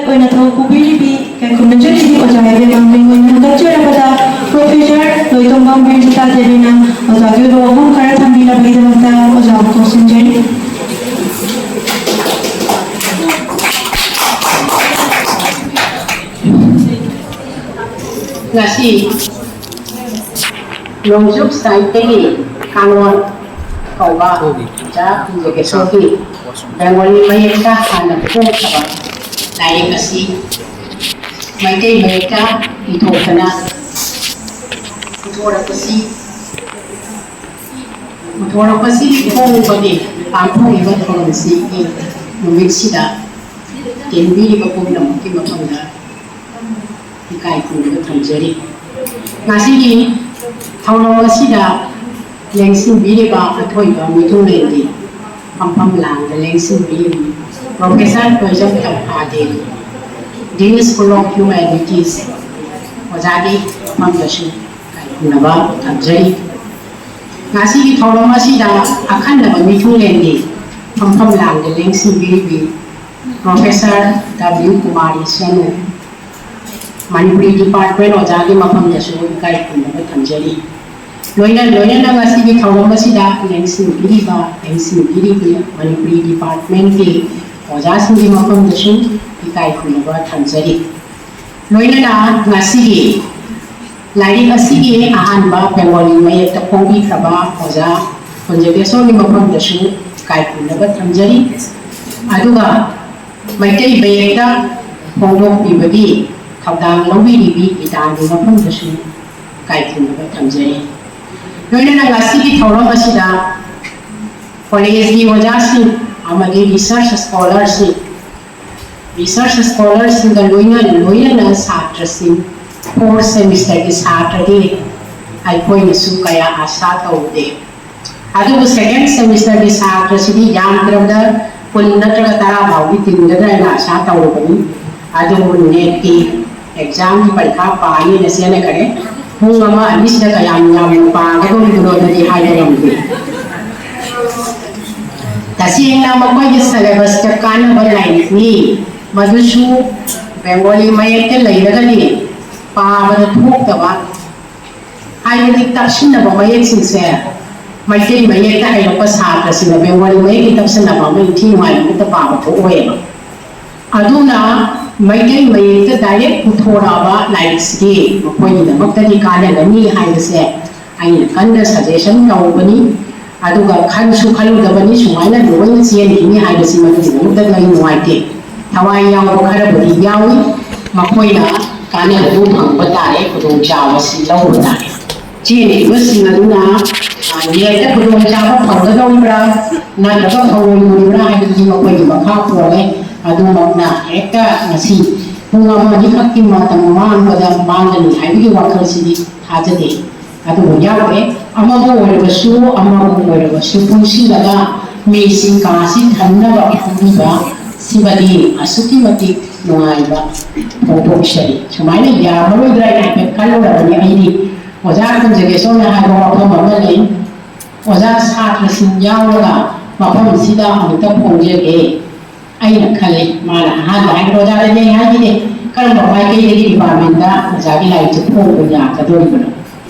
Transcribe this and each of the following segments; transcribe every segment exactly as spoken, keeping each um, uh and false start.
ꯑꯣꯏꯅ ꯊꯧ ꯄꯨꯕꯤꯔꯤꯕꯤ ꯀꯩꯈꯨꯝꯅ ꯆꯠꯂꯤꯕꯤ ꯑꯣꯖꯥ ꯏꯕꯦꯝꯃ ꯃꯤꯡ ꯑꯣꯏꯅ ꯍꯟꯗꯛ ꯆꯦꯜꯂꯕꯗ ꯄ꯭ꯔꯣꯐꯦꯁꯔ ꯂꯣꯏꯇꯣꯡꯕꯝ ꯕꯤꯔꯖꯤꯇꯥ ꯗꯦꯕꯤꯅ ꯑꯣꯖꯥꯒꯤ ꯑꯣꯏꯕ ꯋꯥꯐꯝ ꯈꯔ ꯊꯝꯕꯤꯅꯕꯒꯤꯗꯃꯛꯇ ꯑꯣꯖꯥꯕꯨ ꯀꯧꯁꯤꯟꯖꯔꯤ꯫ ꯉꯁꯤ ꯅꯣꯡꯆꯨꯞ ꯁꯥꯏꯠꯇꯒꯤ ꯀꯥꯡꯂꯣꯟ ꯀꯧꯕ ꯑꯣꯖꯥ ꯀꯨꯟꯖꯒꯦꯁꯣꯔꯒꯤ ꯕꯦꯡꯒꯣꯂꯤ ꯃꯌꯦꯛꯇ ꯍꯥꯟꯅ ꯐꯣꯡꯈ꯭ꯔꯕ ꯂꯥꯏꯔꯤꯛ ꯑꯁꯤ ꯃꯩꯇꯩ ꯃꯌꯦꯛꯇ ꯏꯊꯣꯛꯇꯅ ꯄꯨꯊꯣꯔꯛꯄꯁꯤ ꯄꯨꯊꯣꯔꯛꯄꯁꯤ ꯐꯣꯡꯕꯒꯤ ꯄꯥꯡꯊꯣꯛꯂꯤꯕ ꯊꯧꯔꯝꯁꯤꯒꯤ ꯅꯨꯃꯤꯠꯁꯤꯗ ꯇꯤꯟꯕꯤꯔꯤꯕ ꯄꯨꯝꯅꯃꯛꯀꯤ ꯃꯐꯝꯗ ꯏꯀꯥꯏ ꯈꯨꯝꯅꯕ ꯊꯝꯖꯔꯤ꯫ ꯉꯁꯤꯒꯤ ꯊꯧꯔꯝ ꯑꯁꯤꯗ ꯂꯦꯡꯁꯤꯟꯕꯤꯔꯤꯕ ꯑꯊꯣꯏꯕ ꯃꯤꯊꯨꯡꯂꯦꯟꯒꯤ ꯐꯝꯐꯝ ꯂꯥꯡꯗ ꯂꯦꯡꯁꯤꯟꯕꯤꯔꯤꯕ professor Koijam Tampha Devi, Dean School of Humanities, ꯑꯣꯖꯥꯒꯤ ꯃꯐꯝꯗꯁꯨ ꯏꯀꯥꯏ ꯈꯨꯝꯅꯕ ꯊꯝꯖꯔꯤ꯫ ꯉꯁꯤꯒꯤ ꯊꯧꯔꯝ ꯑꯁꯤꯗ ꯑꯈꯟꯅꯕ ꯃꯤꯊꯨꯡꯂꯦꯟꯒꯤ ꯐꯝꯐꯝ ꯂꯥꯡꯗ ꯂꯦꯡꯁꯤꯟꯕꯤꯔꯤꯕꯤ professor W Kumari ꯁꯅꯨ, Manipuri department ꯑꯣꯖꯥꯒꯤ ꯃꯐꯝꯗꯁꯨ ꯏꯀꯥꯏ ꯈꯨꯝꯅꯕ ꯊꯝꯖꯔꯤ꯫ ꯂꯣꯏꯅ ꯂꯣꯏꯅꯅ ꯉꯁꯤꯒꯤ ꯊꯧꯔꯝ ꯑꯁꯤꯗ ꯂꯦꯡꯁꯤꯟꯕꯤꯔꯤꯕ, ꯂꯦꯡꯁꯤꯟꯕꯤꯔꯤꯕꯤ ꯃꯅꯤꯄꯨꯔꯤ ꯗꯤꯄꯥꯔꯠꯃꯦꯟꯒꯤ ꯑꯣꯖꯥꯁꯤꯡꯒꯤ ꯃꯐꯝꯗꯁꯨ ꯏꯀꯥꯏ ꯈꯨꯝꯅꯕ ꯊꯝꯖꯔꯤ꯫ ꯂꯣꯏꯅꯅ ꯉꯁꯤꯒꯤ ꯂꯥꯏꯔꯤꯛ ꯑꯁꯤꯒꯤ ꯑꯍꯥꯟꯕ ꯕꯦꯡꯒꯣꯂꯤ ꯃꯌꯦꯛꯇ ꯐꯣꯡꯕꯤꯈ꯭ꯔꯕ ꯑꯣꯖꯥ ꯀꯨꯟꯖꯒꯦꯁꯣꯔꯒꯤ ꯃꯐꯝꯗꯁꯨ ꯏꯀꯥꯏ ꯈꯨꯝꯅꯕ ꯊꯝꯖꯔꯤ꯫ ꯑꯗꯨꯒ ꯃꯩꯇꯩ ꯃꯌꯦꯛꯇ ꯐꯣꯡꯗꯣꯛꯄꯤꯕꯒꯤ ꯊꯧꯗꯥꯡ ꯂꯧꯕꯤꯔꯤꯕꯤ ꯒꯤꯇꯥꯒꯤ ꯃꯐꯝꯗꯁꯨ ꯏꯀꯥꯏ ꯈꯨꯝꯅꯕ ꯊꯝꯖꯔꯤ꯫ ꯂꯣꯏꯅꯅ ꯉꯁꯤꯒꯤ ꯊꯧꯔꯝ ꯑꯁꯤꯗ ꯀꯣꯂꯦꯖꯀꯤ ꯑꯣꯖꯥꯁꯤꯡ ꯑꯃꯗꯤ ꯔꯤꯁꯔꯁ ꯁ꯭ꯀꯣꯂꯔꯁꯤꯡ, ꯔꯤꯁꯔꯁ ꯁ꯭ꯀꯣꯂꯔꯁꯤꯡꯒ ꯂꯣꯏꯅ ꯂꯣꯏꯅꯅ ꯁꯥꯇ꯭ꯔꯁꯤꯡ, ꯐꯣꯔ ꯁꯦꯃꯤꯁꯇꯔꯒꯤ ꯁꯥꯇ꯭ꯔꯗꯤ ꯑꯩꯈꯣꯏꯅꯁꯨ ꯀꯌꯥ ꯑꯁꯥ ꯇꯧꯗꯦ꯫ ꯑꯗꯨꯕꯨ ꯁꯦꯀꯦꯟ ꯁꯦꯃꯤꯁꯇꯔꯒꯤ ꯁꯥꯇ꯭ꯔꯁꯤꯗꯤ ꯌꯥꯝꯗ꯭ꯔꯕꯗ ꯀꯨꯟ ꯅꯠꯇ꯭ꯔꯒ ꯇꯔꯥ ꯐꯥꯎꯗꯤ ꯇꯤꯟꯒꯗ꯭ꯔꯥ ꯍꯥꯏꯅ ꯑꯁꯥ ꯇꯧꯔꯕꯅꯤ꯫ ꯑꯗꯨꯕꯨ ꯅꯦꯠꯀꯤ ꯑꯦꯛꯖꯥꯝꯒꯤ ꯄꯔꯤꯈꯥ ꯄꯥꯅꯤꯅ ꯆꯦꯟꯅꯈꯔꯦ꯫ ꯄꯨꯡ ꯑꯃ ꯑꯅꯤꯁꯤꯗ ꯀꯌꯥꯝ ꯌꯥꯝꯅ ꯄꯥꯒꯗꯧꯔꯤꯕꯅꯣ ꯑꯗꯨꯗꯤ ꯍꯥꯏꯕ ꯉꯝꯗꯦ꯫ ꯇꯁꯦꯡꯅ ꯃꯈꯣꯏꯒꯤ ꯁꯦꯂꯦꯕꯁꯇ ꯀꯥꯟꯅꯕ ꯂꯥꯏꯔꯤꯛꯅꯤ꯫ ꯃꯗꯨꯁꯨ ꯕꯦꯡꯒꯣꯂꯤ ꯃꯌꯦꯛꯇ ꯂꯩꯔꯒꯗꯤ ꯄꯥꯕꯗ ꯊꯣꯛꯇꯕ, ꯍꯥꯏꯕꯗꯤ ꯇꯞꯁꯤꯟꯅꯕ ꯃꯌꯦꯛꯁꯤꯡꯁꯦ ꯃꯩꯇꯩ ꯃꯌꯦꯛꯇ ꯍꯩꯔꯛꯄ ꯁꯥꯇ꯭ꯔꯁꯤꯡꯅ ꯕꯦꯡꯒꯣꯂꯤ ꯃꯌꯦꯛꯀꯤ ꯇꯞꯁꯤꯟꯅꯕ ꯑꯃ ꯏꯟꯊꯤ ꯅꯨꯡꯉꯥꯏꯕ ꯑꯃꯠꯇ ꯄꯥꯕ ꯊꯣꯛꯑꯣꯏꯕ꯫ ꯑꯗꯨꯅ ꯃꯩꯇꯩ ꯃꯌꯦꯛꯇ ꯗꯥꯏꯔꯦꯛ ꯄꯨꯊꯣꯔꯛꯑꯕ ꯂꯥꯏꯔꯤꯛꯁꯤꯗꯤ ꯃꯈꯣꯏꯒꯤꯗꯃꯛꯇꯗꯤ ꯀꯥꯟꯅꯒꯅꯤ ꯍꯥꯏꯕꯁꯦ ꯑꯩꯅ ꯀꯟꯅ ꯁꯖꯦꯁꯟ ꯇꯧꯕꯅꯤ꯫ ꯑꯗꯨꯒ ꯈꯟꯁꯨ ꯈꯜꯂꯨꯗꯕꯅꯤ, ꯁꯨꯃꯥꯏꯅ ꯂꯣꯏꯅ ꯆꯦꯟꯈꯤꯅꯤ ꯍꯥꯏꯕꯁꯤ ꯃꯗꯨꯒꯤꯗꯃꯛꯇ ꯑꯩ ꯅꯨꯡꯉꯥꯏꯇꯦ꯫ ꯊꯋꯥꯏ ꯌꯥꯎꯕ ꯈꯔꯕꯨꯗꯤ ꯌꯥꯎꯏ, ꯃꯈꯣꯏꯅ ꯀꯥꯟꯅꯕꯗꯨ ꯐꯪꯕ ꯇꯥꯔꯦ, ꯈꯨꯗꯣꯡꯆꯥꯕꯁꯤ ꯂꯧꯕ ꯇꯥꯔꯦ꯫ ꯆꯦꯟꯈꯤꯕꯁꯤꯡ ꯑꯗꯨꯅ, ꯑ, ꯅꯦꯠꯇ ꯈꯨꯗꯣꯡꯆꯥꯕ ꯐꯪꯒꯗꯧꯔꯤꯕ꯭ꯔꯥ ꯅꯠꯇ꯭ꯔꯒ ꯐꯪꯂꯣꯏꯗꯧꯔꯤꯕ꯭ꯔꯥ ꯍꯥꯏꯕꯗꯨꯗꯤ ꯃꯈꯣꯏꯒꯤ ꯃꯈꯥ ꯄꯣꯜꯂꯦ꯫ ꯑꯗꯨꯃꯛꯅ ꯍꯦꯛꯇ ꯉꯁꯤ ꯄꯨꯡ ꯑꯃ ꯑꯅꯤꯈꯛꯀꯤ ꯃꯇꯝ ꯃꯥꯡꯕꯗ ꯃꯥꯡꯒꯅꯤ ꯍꯥꯏꯕꯒꯤ ꯋꯥꯈꯜꯁꯤꯗꯤ ꯊꯥꯖꯗꯦ꯫ ꯑꯗꯨꯕꯨ ꯌꯥꯎꯔꯦ, ꯑꯃꯕꯨ ꯑꯣꯏꯔꯕꯁꯨ ꯑꯃꯕꯨ ꯑꯣꯏꯔꯕꯁꯨ ꯄꯨꯟꯁꯤꯜꯂꯒ ꯃꯤꯁꯤꯡ ꯀꯥꯁꯤ ꯊꯟꯅꯕ ꯐꯝꯕꯤꯕ ꯁꯤꯃꯗꯤ ꯑꯁꯨꯛꯀꯤ ꯃꯇꯤꯛ ꯅꯨꯡꯉꯥꯏꯕ ꯐꯣꯡꯗꯣꯛꯆꯔꯤ꯫ ꯁꯨꯃꯥꯏꯅ ꯌꯥꯔꯔꯣꯏꯗ꯭ꯔꯥ ꯍꯥꯏꯅ ꯍꯥꯏꯐꯦꯠ ꯈꯜꯂꯨꯔꯕꯅꯤ ꯑꯩꯗꯤ꯫ ꯑꯣꯖꯥ ꯀꯨꯟꯖꯒꯦꯁꯣꯔꯅ ꯍꯥꯏꯕ ꯋꯥꯐꯝ ꯑꯃ ꯂꯩ, ꯑꯣꯖꯥ ꯁꯥꯇ꯭ꯔꯁꯤꯡ ꯌꯥꯎꯔꯒ ꯃꯐꯝꯁꯤꯗ ꯑꯃꯨꯛꯇ ꯐꯣꯡꯖꯒꯦ꯫ ꯑꯩꯅ ꯈꯜꯂꯤ, ꯃꯥꯅ ꯑꯍꯥꯟꯕ ꯍꯥꯏꯕꯗ ꯑꯣꯖꯥꯗꯗꯤ ꯑꯩ ꯍꯥꯏꯈꯤꯗꯦ, ꯀꯔꯝꯕ ꯃꯥꯏꯀꯩꯗꯒꯤ ꯗꯤꯄꯥꯔꯠꯃꯦꯟꯗ ꯑꯣꯖꯥꯒꯤ ꯂꯥꯏꯔꯤꯛꯁꯦ ꯐꯣꯡꯕ ꯌꯥꯒꯗꯧꯔꯤꯕꯅꯣ?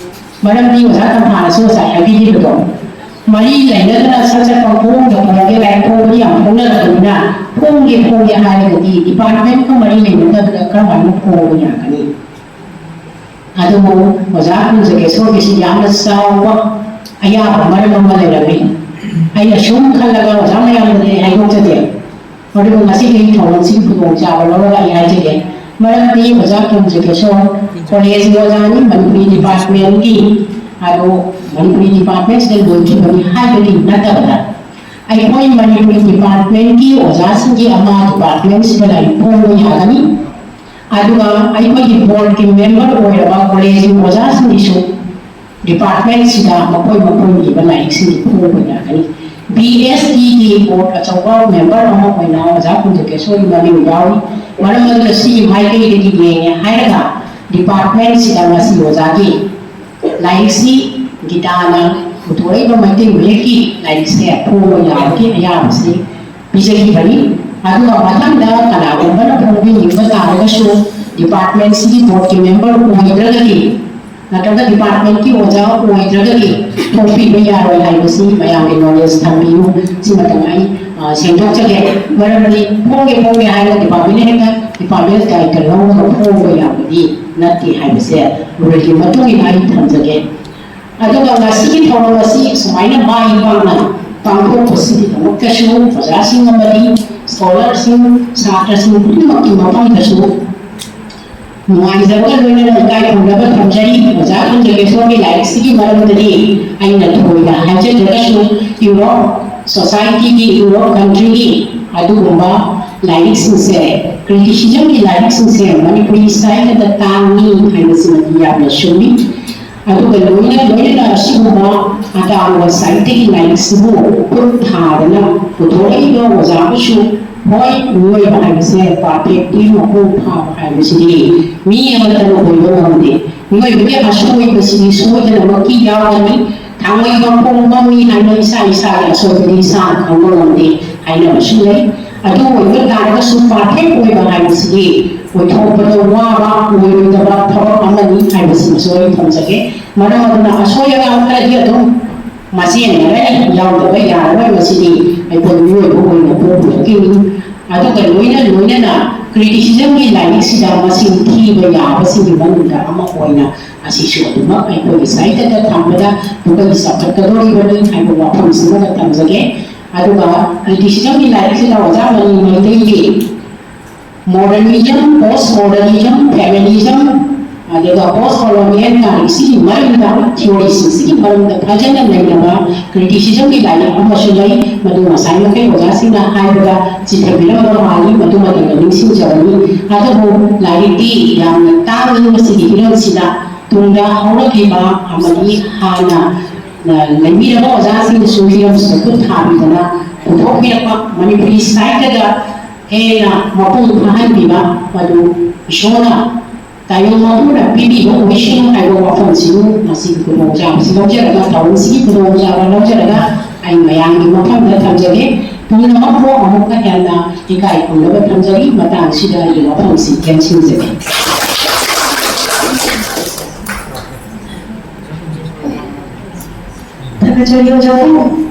ꯃꯔꯝꯗꯤ ꯑꯣꯖꯥ ꯇꯝꯐꯥꯅꯁꯨ ꯉꯁꯥꯏ ꯍꯥꯏꯕꯤꯈꯤꯕꯗꯣ, ꯃꯔꯤ ꯂꯩꯅꯗꯅ ꯁꯠ ꯁꯠ ꯄꯪꯐꯣꯡꯗ ꯐꯣꯡꯒꯦ, ꯂꯥꯏꯔꯤꯛ ꯐꯣꯡꯕꯗꯤ ꯌꯥꯝ ꯐꯣꯡꯅꯔꯕꯅꯤꯅ, ꯐꯣꯡꯒꯦ ꯐꯣꯡꯒꯦ ꯍꯥꯏꯔꯒꯗꯤ ꯗꯤꯄꯥꯔꯠꯃꯦꯟꯒ ꯃꯔꯤ ꯂꯩꯅꯗꯕꯗ ꯀꯔꯝꯍꯥꯏꯅ ꯐꯣꯡꯕ ꯌꯥꯒꯅꯤ? ꯑꯗꯨꯕꯨ ꯑꯣꯖꯥ ꯀꯨꯟꯖꯒꯦꯁꯣꯔꯒꯤꯁꯤ ꯌꯥꯝꯅ ꯆꯥꯎꯕ ꯑꯌꯥꯕ ꯃꯔꯝ ꯑꯃ ꯂꯩꯔꯝꯃꯤ꯫ ꯑꯩꯅ ꯁꯨꯝ ꯈꯜꯂꯒ ꯑꯣꯖꯥ ꯃꯌꯥꯝꯗꯗꯤ ꯑꯩ ꯍꯥꯏꯗꯣꯛꯆꯗꯦ꯫ ꯑꯗꯨꯕꯨ ꯉꯁꯤꯒꯤ ꯊꯧꯔꯝꯁꯤꯒꯤ ꯈꯨꯗꯣꯡꯆꯥꯕ ꯂꯧꯔꯒ ꯑꯩ ꯍꯥꯏꯖꯒꯦ꯫ ꯃꯔꯝꯗꯤ ꯑꯣꯖꯥ ꯀꯨꯟꯖꯒꯦꯁꯣꯔ ꯀꯣꯂꯦꯖꯀꯤ ꯑꯣꯖꯥꯅꯤ, ꯃꯅꯤꯄꯨꯔꯤ ꯗꯤꯄꯥꯔꯠꯃꯦꯟꯒꯤ, ꯑꯗꯣ ꯃꯅꯤꯄꯨꯔꯤ ꯗꯤꯄꯥꯔꯠꯃꯦꯟꯁꯤꯗ ꯂꯣꯏꯈꯤꯕꯅꯤ ꯍꯥꯏꯕꯒꯤ ꯅꯠꯇꯕꯗ, ꯑꯩꯈꯣꯏ ꯃꯅꯤꯄꯨꯔꯤ ꯗꯤꯄꯥꯔꯠꯃꯦꯟꯒꯤ ꯑꯣꯖꯥꯁꯤꯡꯒꯤ ꯑꯃ ꯗꯤꯄꯥꯔꯠꯃꯦꯟꯁꯤꯗ ꯂꯥꯏꯔꯤꯛ ꯐꯣꯡꯕ ꯌꯥꯒꯅꯤ꯫ ꯑꯗꯨꯒ ꯑꯩꯈꯣꯏꯒꯤ ꯕꯣꯔꯗꯀꯤ ꯃꯦꯝꯕꯔ ꯑꯣꯏꯔꯕ ꯀꯣꯂꯦꯖꯀꯤ ꯑꯣꯖꯥꯁꯤꯡꯒꯤꯁꯨ ꯗꯤꯄꯥꯔꯠꯃꯦꯟꯁꯤꯗ ꯃꯈꯣꯏ ꯃꯈꯣꯏꯒꯤ ꯏꯕ ꯂꯥꯏꯔꯤꯛꯁꯤꯡꯗꯤ ꯐꯣꯡꯕ ꯌꯥꯒꯅꯤ꯫ ꯕꯤ ꯑꯦꯁ ꯇꯤꯒꯤ ꯕꯣꯔꯗ ꯑꯆꯧꯕ ꯃꯦꯝꯕꯔ ꯑꯃ ꯑꯣꯏꯅ ꯑꯣꯖꯥ ꯀꯨꯟꯖꯀꯦꯁꯣꯔꯒꯤ ꯃꯃꯤꯡ ꯌꯥꯎꯔꯤ꯫ ꯃꯔꯝ ꯑꯗꯨꯅ ꯁꯤꯒꯤ ꯃꯥꯏꯀꯩꯗꯒꯤ ꯌꯦꯡꯉꯦ ꯍꯥꯏꯔꯒ ꯗꯤꯄꯥꯔꯠꯃꯦꯟꯁꯤꯗ ꯉꯁꯤ ꯑꯣꯖꯥꯒꯤ ꯂꯥꯏꯔꯤꯛꯁꯤ, ꯒꯤꯇꯥꯅ ꯄꯨꯊꯣꯔꯛꯏꯕ ꯃꯩꯇꯩ ꯃꯌꯦꯛꯀꯤ ꯂꯥꯏꯔꯤꯛꯁꯦ ꯐꯣꯡꯕ ꯌꯥꯕꯒꯤ ꯑꯌꯥꯕꯁꯤ ꯄꯤꯖꯈꯤꯕꯅꯤ꯫ ꯑꯗꯨꯒ ꯃꯊꯪꯗ ꯀꯅꯥꯒꯨꯝꯕꯅ ꯐꯣꯡꯕꯤꯅꯤꯡꯕ ꯇꯥꯔꯒꯁꯨ, ꯗꯤꯄꯥꯔꯠꯃꯦꯟꯁꯤꯒꯤ ꯕꯣꯔꯗꯀꯤ ꯃꯦꯝꯕꯔ ꯑꯣꯏꯗ꯭ꯔꯒꯗꯤ ꯅꯠꯇ꯭ꯔꯒ ꯗꯤꯄꯥꯔꯠꯃꯦꯟꯀꯤ ꯑꯣꯖꯥ ꯑꯣꯏꯗ꯭ꯔꯒꯗꯤ ꯐꯣꯡꯕꯤꯕ ꯌꯥꯔꯣꯏ ꯍꯥꯏꯕꯁꯤ ꯃꯌꯥꯝꯒꯤ ꯅꯣꯂꯦꯖ ꯊꯝꯕꯤꯌꯨ꯫ ꯁꯤꯃꯇꯪ ꯑꯩ ꯁꯦꯡꯗꯣꯛꯆꯒꯦ꯫ ꯃꯔꯝꯗꯤ ꯐꯣꯡꯒꯦ ꯐꯣꯡꯒꯦ ꯍꯥꯏꯔꯒ ꯗꯤꯄꯥꯔꯠꯃꯦꯟ ꯍꯦꯛꯇ ꯗꯤꯄꯥꯔꯠꯃꯦꯟ ꯗꯥꯏꯔꯦꯛꯇꯔ ꯂꯧꯔꯒ ꯐꯣꯡꯕ ꯌꯥꯕꯗꯤ ꯅꯠꯇꯦ ꯍꯥꯏꯕꯁꯦ ꯔꯨꯜꯒꯤ ꯃꯇꯨꯡ ꯏꯟꯅ ꯑꯩ ꯊꯝꯖꯒꯦ꯫ ꯑꯗꯨꯒ ꯉꯁꯤꯒꯤ ꯊꯧꯔꯝ ꯑꯁꯤ ꯁꯨꯃꯥꯏꯅ ꯃꯥꯏ ꯄꯥꯛꯅ ꯄꯥꯡꯊꯣꯛꯄꯁꯤꯒꯤꯗꯃꯛꯇꯁꯨ ꯑꯣꯖꯥꯁꯤꯡ ꯑꯃꯗꯤ ꯁ꯭ꯀꯣꯂꯔꯁꯤꯡ, ꯁꯥꯇ꯭ꯔꯁꯤꯡ ꯈꯨꯗꯤꯡꯃꯛꯀꯤ ꯃꯐꯝꯗꯁꯨ ꯅꯨꯡꯉꯥꯏꯖꯕꯒ ꯂꯣꯏꯅꯅ ꯏꯀꯥꯏ ꯈꯨꯝꯅꯕ ꯊꯝꯖꯔꯤ꯫ ꯑꯣꯖꯥ ꯈꯨꯟꯖꯒꯦꯁꯣꯔꯒꯤ ꯂꯥꯏꯔꯤꯛꯁꯤꯒꯤ ꯃꯔꯝꯗꯗꯤ ꯑꯩꯅ ꯊꯣꯏꯅ ꯍꯥꯏꯖꯗ꯭ꯔꯒꯁꯨ, ꯌꯨꯔꯣꯞ ꯁꯣꯁꯥꯏꯇꯤꯒꯤ, ꯌꯨꯔꯣꯞ ꯀꯟꯇ꯭ꯔꯤꯒꯤ ꯑꯗꯨꯒꯨꯝꯕ ꯂꯥꯏꯔꯤꯛꯁꯤꯡꯁꯦ, ꯀ꯭ꯔꯤꯇꯤꯁꯤꯖꯝꯒꯤ ꯂꯥꯏꯔꯤꯛꯁꯤꯡꯁꯦ ꯃꯅꯤꯄꯨꯔꯤ ꯁꯥꯍꯤꯇ꯭ꯌꯗ ꯇꯥꯡꯏ ꯍꯥꯏꯕꯁꯤꯃꯗꯤ ꯌꯥꯝꯅ ꯆꯨꯝꯃꯤ꯫ ꯑꯗꯨꯒ ꯂꯣꯏꯅ ꯂꯣꯏꯅꯅ ꯑꯁꯤꯒꯨꯝꯕ ꯑꯇꯥꯡꯕ ꯁꯥꯍꯤꯇ꯭ꯌꯒꯤ ꯂꯥꯏꯔꯤꯛꯁꯤꯕꯨ ꯈꯨꯠ ꯊꯥꯗꯅ ꯄꯨꯊꯣꯔꯛꯏꯕ ꯑꯣꯖꯥꯕꯨꯁꯨ ꯍꯣꯏ, ꯃꯤꯑꯣꯏꯕ ꯍꯥꯏꯕꯁꯦ ꯄꯥꯔꯐꯦꯛꯇꯤ ꯃꯄꯨꯡ ꯐꯥꯕ ꯍꯥꯏꯕꯁꯤꯗꯤ ꯃꯤ ꯑꯃꯠꯇꯅ ꯑꯣꯏꯕ ꯉꯝꯗꯦ꯫ ꯃꯤꯑꯣꯏꯕꯒꯤ ꯑꯁꯣꯏꯕꯁꯤꯗꯤ ꯁꯣꯏꯗꯅꯃꯛꯀꯤ ꯌꯥꯎꯒꯅꯤ꯫ ꯊꯥꯡꯃꯩꯕꯟ ꯈꯣꯡꯕ ꯃꯤ ꯍꯥꯏꯅ ꯏꯁꯥ ꯏꯁꯥꯒꯤ ꯑꯁꯣꯏꯕꯗꯤ ꯏꯁꯥꯅ ꯈꯪꯕ ꯉꯝꯗꯦ ꯍꯥꯏꯅꯕꯁꯨ ꯂꯩ꯫ ꯑꯗꯨ ꯑꯣꯏꯕ ꯇꯥꯔꯒꯁꯨ ꯄꯥꯔꯐꯦꯛ ꯑꯣꯏꯕ ꯍꯥꯏꯕꯁꯤꯗꯤ ꯑꯣꯏꯊꯣꯛꯄꯗ ꯋꯥꯕ, ꯑꯣꯏꯔꯣꯏꯗꯕ ꯊꯕꯛ ꯑꯃꯅꯤ ꯍꯥꯏꯕꯁꯤꯃꯁꯨ ꯑꯩ ꯊꯝꯖꯒꯦ꯫ ꯃꯔꯝ ꯑꯗꯨꯅ ꯑꯁꯣꯏ ꯑꯉꯥꯝ ꯈꯔꯗꯤ ꯑꯗꯨꯝ ꯃꯁꯦꯟꯅꯔꯦ, ꯌꯥꯎꯗꯕ ꯌꯥꯔꯔꯣꯏ꯫ ꯃꯁꯤꯗꯤ ꯑꯩꯈꯣꯏ ꯃꯤꯑꯣꯏꯕ ꯑꯣꯏꯅ ꯄꯣꯛꯄꯗꯒꯤꯅꯤ꯫ ꯑꯗꯨꯒ ꯂꯣꯏꯅ ꯂꯣꯏꯅꯅ ꯀ꯭ꯔꯤꯇꯤꯁꯤꯖꯝꯒꯤ ꯂꯥꯏꯔꯤꯛꯁꯤꯗ ꯃꯁꯤꯡ ꯊꯤꯕ ꯌꯥꯕꯁꯤꯡꯒꯤ ꯃꯅꯨꯡꯗ ꯑꯃ ꯑꯣꯏꯅ ꯑꯁꯤꯁꯨ ꯑꯗꯨꯃꯛ ꯑꯩꯈꯣꯏꯒꯤ ꯁꯥꯍꯤꯇ꯭ꯌꯗ ꯊꯝꯕꯗ ꯑꯩꯈꯣꯏꯒꯤ ꯆꯥꯎꯈꯠꯀꯗꯧꯔꯤꯕꯅꯤ ꯍꯥꯏꯕ ꯋꯥꯐꯝꯁꯤꯃꯒ ꯊꯝꯖꯒꯦ꯫ ꯑꯗꯨꯒ ꯀ꯭ꯔꯤꯇꯤꯁꯤꯖꯝꯒꯤ ꯂꯥꯏꯔꯤꯛꯁꯤꯗ ꯑꯣꯖꯥ ꯃꯅꯤ ꯃꯩꯇꯩꯒꯤ ꯃꯣꯗꯔꯅꯤꯖꯝ, ꯄꯣꯁ ꯃꯣꯗꯔꯅꯤꯖꯝ, ꯐꯦꯃꯤꯅꯤꯖꯝ, ꯑꯗꯨꯒ ꯄꯣꯁ ꯀꯣꯂꯣꯅꯤꯌꯦꯜ ꯂꯥꯏꯔꯤꯛꯁꯤꯒꯤ ꯃꯔꯝꯗ, ꯊꯤꯑꯣꯔꯤꯁꯤꯡꯁꯤꯒꯤ ꯃꯔꯝꯗ ꯐꯖꯅ ꯅꯩꯅꯕ ꯀ꯭ꯔꯤꯇꯤꯁꯤꯖꯝꯒꯤ ꯂꯥꯏꯔꯤꯛ ꯑꯃꯁꯨ ꯂꯩ꯫ ꯃꯗꯨ ꯉꯁꯥꯏ ꯃꯈꯩ ꯑꯣꯖꯥꯁꯤꯡꯅ ꯍꯥꯏꯕꯗ ꯆꯤꯊꯕꯤꯔꯝꯕ ꯃꯥꯜꯂꯤ, ꯃꯗꯨꯃꯇꯪꯒ ꯅꯤꯡꯁꯤꯡꯖꯕꯅꯤ꯫ ꯑꯗꯨꯕꯨ ꯂꯥꯏꯔꯤꯛꯇꯤ ꯌꯥꯝꯅ ꯇꯥꯡꯏ ꯃꯁꯤꯒꯤ ꯍꯤꯔꯝꯁꯤꯗ꯫ ꯇꯨꯡꯗ ꯍꯧꯔꯛꯂꯤꯕ ꯑꯃꯗꯤ ꯍꯥꯟꯅ, ꯑ, ꯂꯩꯕꯤꯔꯕ ꯑꯣꯖꯥꯁꯤꯡꯅꯁꯨ ꯍꯤꯔꯝꯁꯤꯗ ꯈꯨꯠ ꯊꯥꯕꯤꯗꯅ ꯄꯨꯊꯣꯛꯄꯤꯔꯛꯄ ꯃꯅꯤꯄꯨꯔꯤ ꯁꯥꯍꯤꯇ꯭ꯌꯗ ꯍꯦꯟꯅ ꯃꯄꯨꯡ ꯐꯥꯍꯟꯕꯤꯕ, ꯃꯗꯨ ꯏꯁꯣꯔꯅ ꯇꯥꯏꯕꯪ ꯃꯄꯨꯅ ꯄꯤꯕꯤꯕ ꯑꯣꯏꯁꯅꯨ ꯍꯥꯏꯕ ꯋꯥꯐꯝꯁꯤꯕꯨ ꯃꯁꯤꯒꯤ ꯈꯨꯗꯣꯡꯆꯥꯕꯁꯤ ꯂꯧꯖꯔꯒ, ꯊꯧꯔꯝꯁꯤꯒꯤ ꯈꯨꯗꯣꯡꯆꯥꯕ ꯂꯧꯖꯔꯒ ꯑꯩ ꯃꯌꯥꯝꯒꯤ ꯃꯐꯝꯗ ꯊꯝꯖꯒꯦ꯫ ꯄꯨꯝꯅꯃꯛꯄꯨ ꯑꯃꯨꯛꯀ ꯍꯦꯟꯅ ꯏꯀꯥꯏ ꯈꯨꯝꯅꯕ ꯊꯝꯖꯔꯤ꯫ ꯃꯇꯥꯡꯁꯤꯗ ꯑꯩꯒꯤ ꯋꯥꯐꯝꯁꯤ ꯇꯦꯟꯁꯤꯟꯖꯒꯦ꯫ ꯊꯥꯒꯠꯆꯔꯤ ꯑꯣꯖꯥꯕꯨ꯫